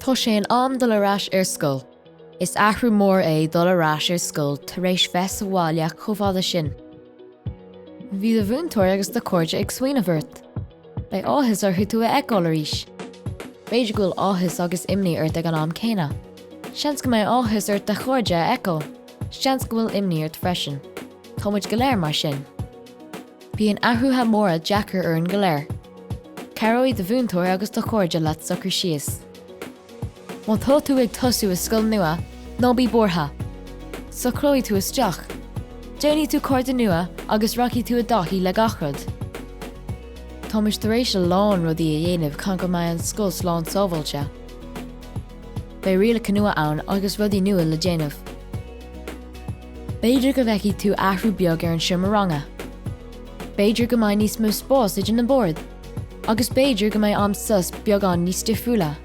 Tá sé in am dul ar ais ar scoil. Is athrú mór é dul ar ais ar scoil tar éis bheith sa bhaile chomh fada sin. Bhí do mhúinteoir agus do chairde ag smaoineamh ort. Beidh áthas orthu tú a fheiceáil arís. B'fhéidir go bhfuil áthas agus imní ort ag an am céanna. Seans go mbeidh áthas ort do chairde a fheiceáil. Seans go bhfuil imní ort freisin. Tá muid go léir mar sin. Bíonn athruithe móra deacair orainn go léir. Cabhróidh do mhúinteoir agus do chairde leat socrú síos. Má tá tú ag tosú i scoil nua, ná bí buartha! Socróidh tú isteach. Déanfaidh tú cairde nua agus rachaidh tú i dtaithí le gach rud. Táimid tar éis a lán rudaí a dhéanamh chun go mbeidh an scoil slán sábháilte. Beidh rialacha nua ann agus rudaí nua le déanamh. B'fhéidir go bhfeicfidh tú athrú beag ar an seomra ranga. B'fhéidir go mbeidh níos mó spáis idir na boird. Agus b'fhéidir go mbeidh am sos beagán níos difriúla.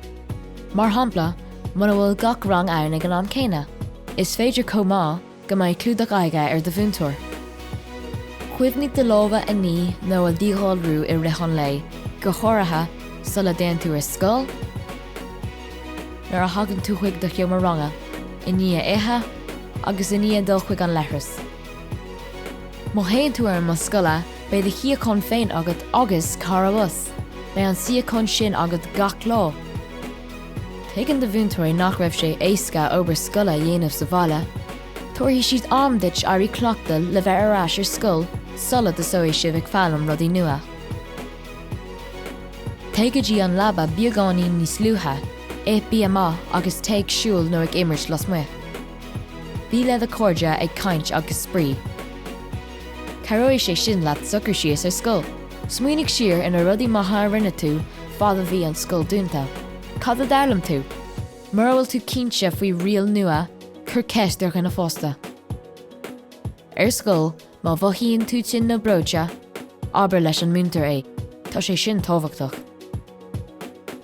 Mar shampla, muna bhfuil gach rang ann ag an am céanna, is féidir chomh maith go mbeidh clúdach aghaidhe ar do mhúinteoir. Cuimhnigh do lámha a ní nó a dhíghalrú i rith an lae, go háirithe sula dtéann tú ar scoil, nuair a thagann tú chuig do sheomra ranga, i ndiaidh ithe agus i ndiaidh dul chuig an leithreas. Má théann tú ar an mbus scoile, beidh do shuíochán féin agat agus carr bus. Beidh an suíochán sin agat gach lá. Tuigeann do mhúinteoirí nach raibh sé éasca obair scoile a dhéanamh sa bhaile. Tabharfaidh siad am duit éirí cleachta le bheith ar ais ar scoil sula dtosóidh sibh ag foghlaim rudaí nua. Téigh go dtí an leaba beagáinín níos luaithe, ith bia maith agus téigh ag siúl nó ag imirt lasmuigh. Bí le do chairde ag caint agus spraoi. Cabhróidh sé sin leat socrú síos ar scoil. Smaoinigh siar ar na rudaí maithe a rinne tú fad a bhí an scoil dúnta. Cad a d'fhoghlaim tú? Mura bhfuil tú cinnte faoi riail nua, cuir ceist ar dhuine fásta. Ar scoil, má mhothaíonn tú tinn nó breoite, abair leis an múinteoir é, tá sé sin tábhachtach.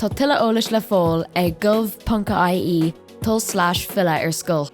Tá tuilleadh eolais le fáil ag gov.ie tulslais filleadh ar scoil.